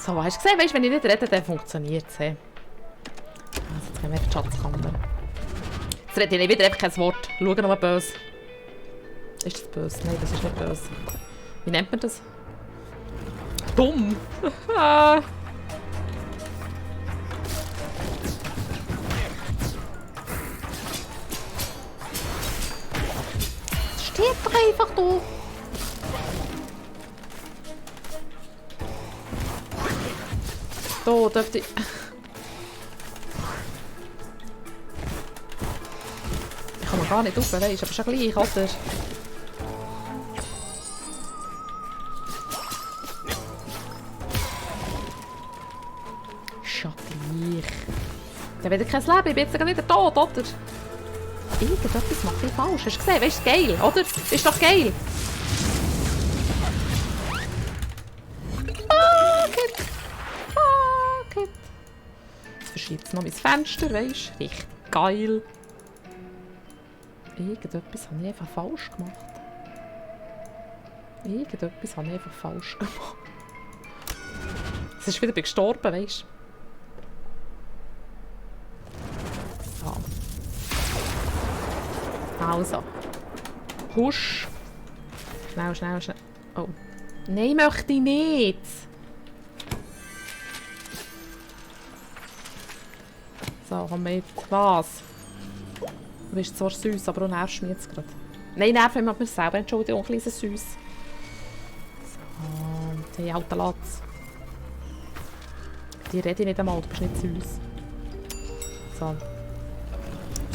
So, hast du gesehen? Weißt, wenn ich nicht rede, dann funktioniert es. Also, jetzt gehen wir in die Schatzkammer. Jetzt rede ich nicht wieder einfach kein Wort. Schau nochmal böse. Ist das böse? Nein, das ist nicht böse. Wie nennt man das? Dumm! Steht doch einfach da! Da dürfte ich... Ich kann mir gar nicht rauf, weisst, aber schon gleich, oder? Schattig. Der hat wieder kein Leben, ich bin jetzt wieder tot, oder? Irgendetwas mache ich falsch. Hast du gesehen? Weißt du, geil, oder? Ist doch geil! Jetzt verschiebt es noch mein Fenster, weißt du? Richtig geil. Irgendetwas habe ich einfach falsch gemacht. Irgendetwas habe ich einfach falsch gemacht. Es ist wieder gestorben, weißt du? So. Also. Husch. Schnell, schnell, schnell. Oh. Nein, möchte ich nicht. So, komm mit. Was? Du bist zwar süß, aber du nervst mich jetzt gerade. Nein, nerven wir selber. Entschuldigung, ein kleines Süß. So, die alten Latz. Die rede ich nicht einmal, du bist nicht süß. So.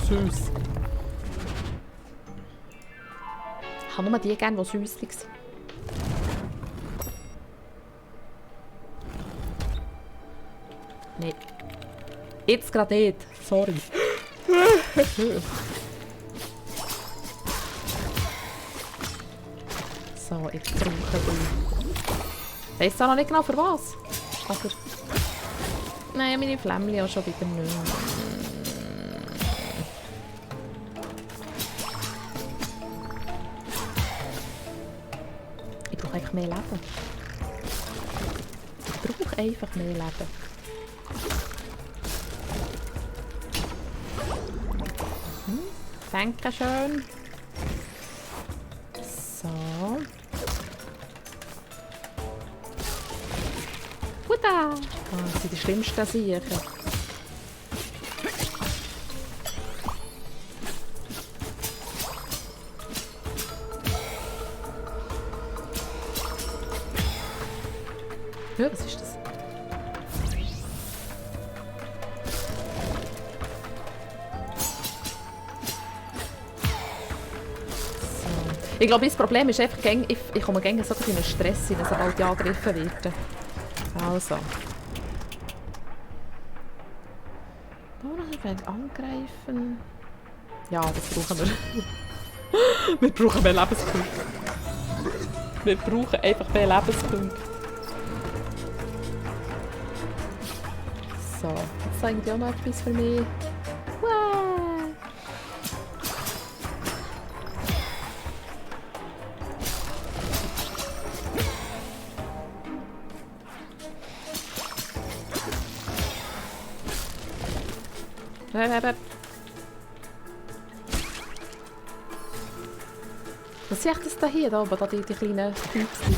Süß. Ich habe nur die gerne, die süß waren. Nein. Jetzt gerade nicht. Sorry. So, jetzt brauchen wir... Weiss auch noch nicht genau für was. Aber... Nein, meine Flämmchen auch schon wieder nicht. Ich brauche einfach mehr Leben. Ich brauche einfach mehr Leben. Dankeschön. So. Huda! Das sind die schlimmsten Sachen. Ja, was ist das? Ich glaube, das Problem ist einfach, ich komme gerne so in einen Stress rein, sobald ich angegriffen werde. Also. Da noch angreifen. Ja, das brauchen wir. Wir brauchen mehr Lebenspunkte. Wir brauchen einfach mehr Lebenspunkte. So, jetzt zeigen die auch noch etwas für mich. Wow. Was ist das da hier, da oben, da die kleinen Püpschen?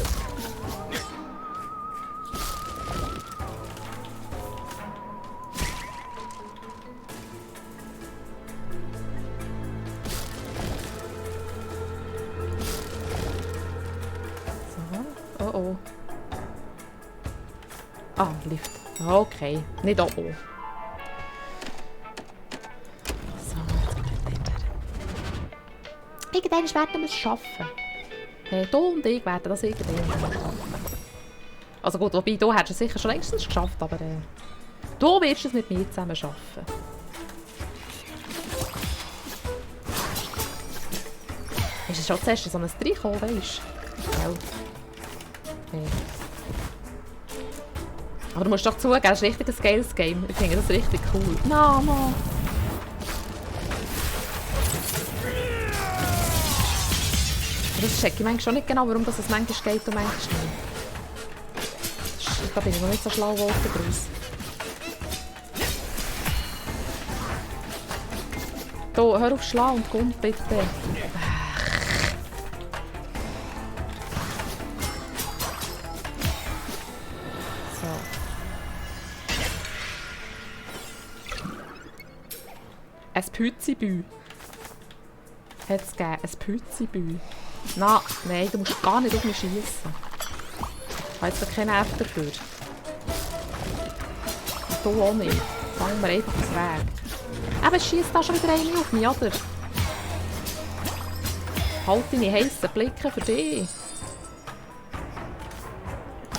So, oh oh. Ah, Lift. Okay, nicht da oben. Irgendwann werden wir es schaffen. Du und ich werden das irgendwann schaffen. Also gut, wobei, du hättest es sicher schon längstens geschafft, aber du wirst es mit mir zusammen schaffen. Ist es schon zuerst so ein Strich gekommen, weißt du? Okay. Aber du musst doch zugeben, es ist richtig ein geiles Game. Ich finde das richtig cool. No. Das check ich manchmal schon nicht genau, warum das manchmal geht und manchmal nicht. Da bin ich noch nicht so schlau geworden draus. Da, hör auf Schlau und komm bitte. So. Ein Pützibü. Hat es gegeben, ein Pützibü. Nein, du musst gar nicht auf mich schiessen. Ich habe jetzt keine Nerven dafür. Und du auch nicht. Fangen wir einfach ins Weg. Aber es schiesst da schon wieder eine auf mich, oder? Halt deine heissen Blicke für dich.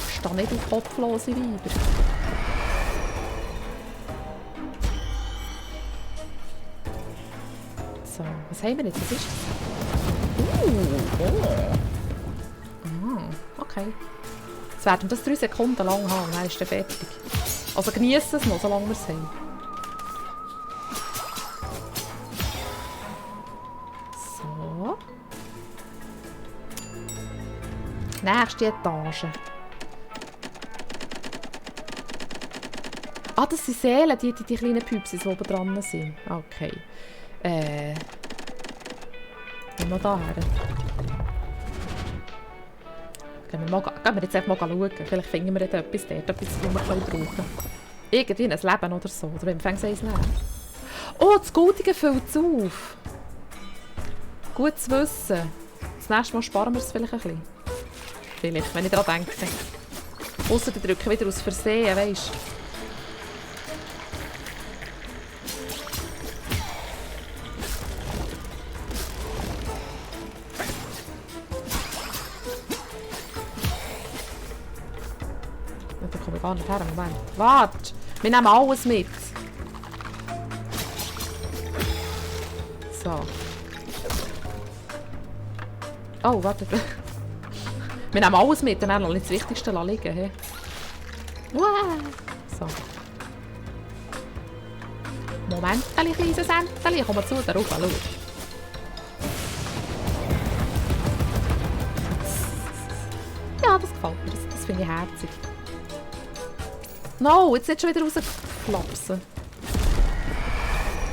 Ich stehe nicht auf kopflose Weiber. So, was haben wir jetzt? Was ist das? Okay. Jetzt werden wir das 3 Sekunden lang haben und dann ist der fertig. Also genießen es noch, solange wir es haben. So. Nächste Etage. Ah, das sind Seelen, die kleinen Püpsis, die oben dran sind. Okay. Gehen wir da her. Gehen wir jetzt einfach mal schauen. Vielleicht finden wir etwas dort, etwas, was wir brauchen können. Irgendwie ein Leben oder so. Oder wenn wir ein Leben. Oh, das Guldige füllt es auf. Gut zu wissen. Das nächste Mal sparen wir es vielleicht ein bisschen. Vielleicht, wenn ich daran denke. Ausser die drücken wieder aus Versehen, weisst du. Da komme ich gar nicht her. Moment. Warte! Wir nehmen alles mit. So. Oh, warte. Wir nehmen alles mit, dann haben wir noch nicht das Wichtigste liegen. Hey. So. Moment, kleines Entchen. Komm mal zu, da rauf, schau. Ja, das gefällt mir. Das finde ich herzig. No, jetzt schon wieder rausflapsen.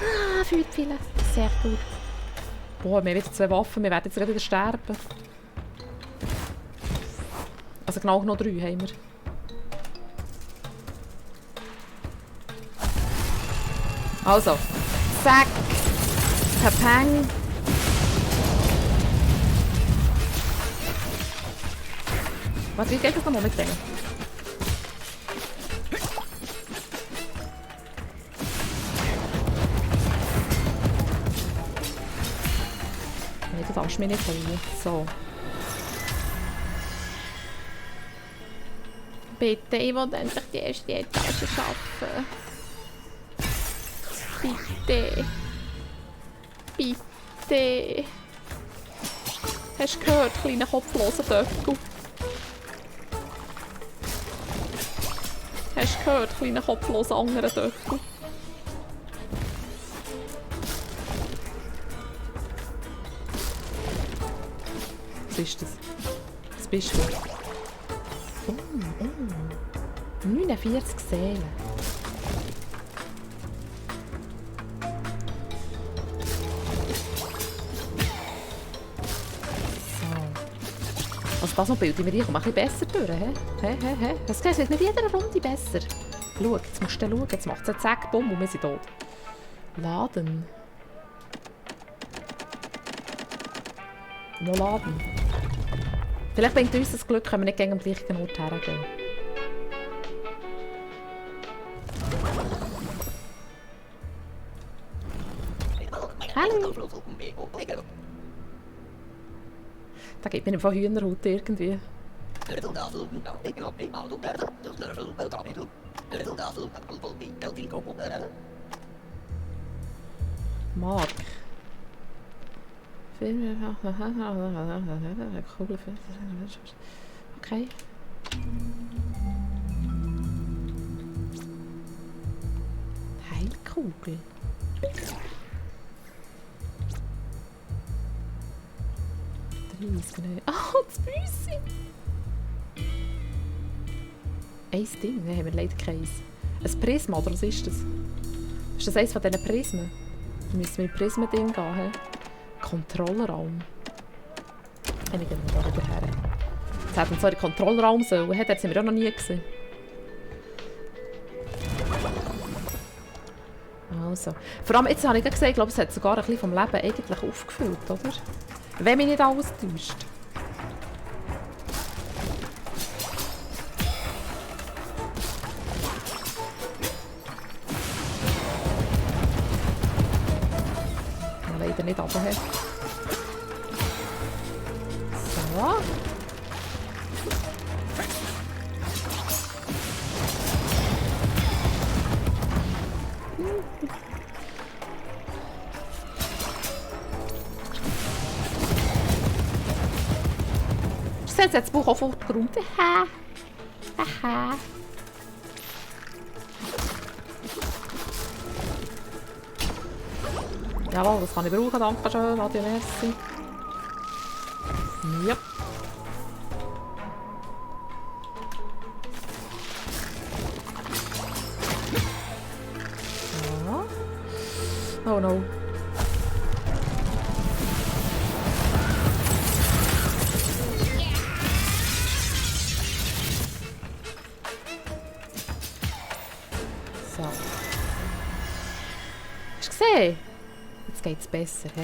Ah, viele. Sehr gut. Boah, wir haben wieder 2 Waffen. Wir werden jetzt wieder sterben. Also genau noch 3 haben wir. Also. Zack. Kapang. Was, wie geht das nochmal mit denen? Nee, du darfst mich nicht verlieren. So. Bitte, ich will endlich die erste Etage schaffen. Bitte. Bitte. Hast du gehört, kleiner kopfloser Döckel? Hast du gehört, kleiner kopfloser anderer Döckel? Was ist das? Was bist du? 49 Seelen. Also das noch bilde ich mir ein bisschen besser durch. Das geht mit jeder Runde besser. Schau, jetzt musst du schauen. Jetzt macht es einen Zack, bumm und wir sind tot. Laden. Noch laden. Vielleicht bringt uns das Glück, wenn wir nicht gegen den gleichen Ort hergehen. Hallo. Da gibt mir einfach Hühnerhaut irgendwie. Mark. Okay. Heilkugel. Oh, das Büssi! Ein Ding? Nein, haben wir leider keins. Ein Prisma, oder was ist das? Ist das eines von diesen Prismen? Da müssen wir in Prismen-Ding gehen, hä? Kontrollraum. Ich gehen wir da wieder her. Jetzt hätten wir zwar den Kontrollraum sollen, das haben wir auch noch nie gesehen. Also. Vor allem, jetzt habe ich gesehen, ich glaube, es hat sogar ein bisschen vom Leben eigentlich aufgefüllt, oder? Wenn mich nicht alles täuscht. Leider nicht runter. So. Jetzt hat das Buch auch aufgeräumt. Haha. Haha. Jawohl, das kann ich brauchen, danke schön. Adieu, merci. Ja. So. Oh no. So. Hast du gesehen? Jetzt geht es besser. He?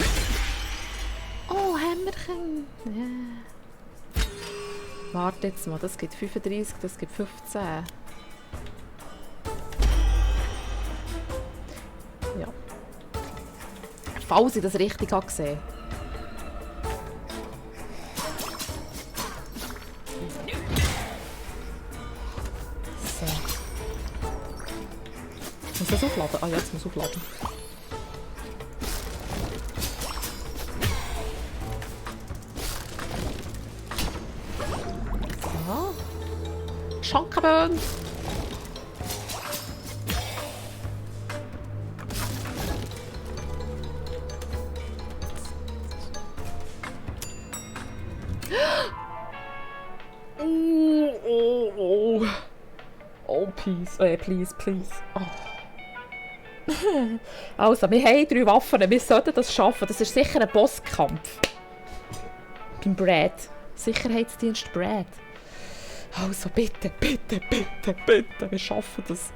Oh, Hämmerchen. Ja. Warte jetzt mal, das gibt 35, das gibt 15. Ja. Falls ich das richtig habe gesehen. So. Muss das aufladen? Ah ja, jetzt muss aufladen. So. Schankenböen. Oh, please. Please, please. Oh. Also, wir haben 3 Waffen. Wir sollten das schaffen. Das ist sicher ein Bosskampf. Beim Brad. Sicherheitsdienst Brad. Also, bitte, bitte, bitte, bitte. Wir schaffen das.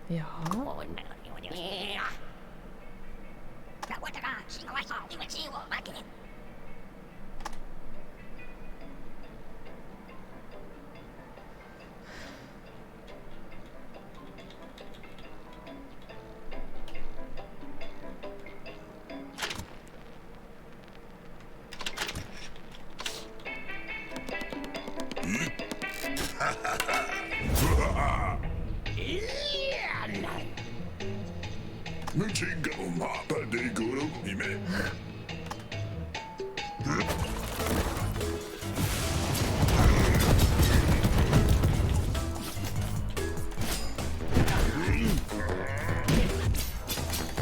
Ja.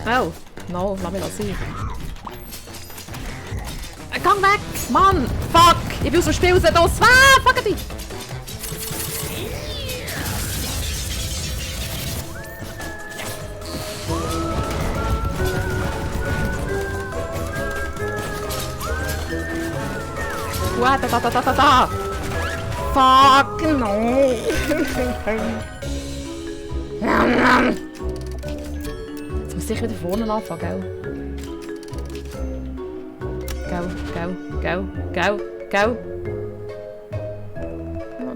Oh, no, lass mich das sein. Gang weg! Mann! Fuck! Ich bin aus dem Spiel raus! Ah, fuck dich! Da! Fuck! No! Jetzt muss ich wieder vorne anfangen, gell? Gell? Oh,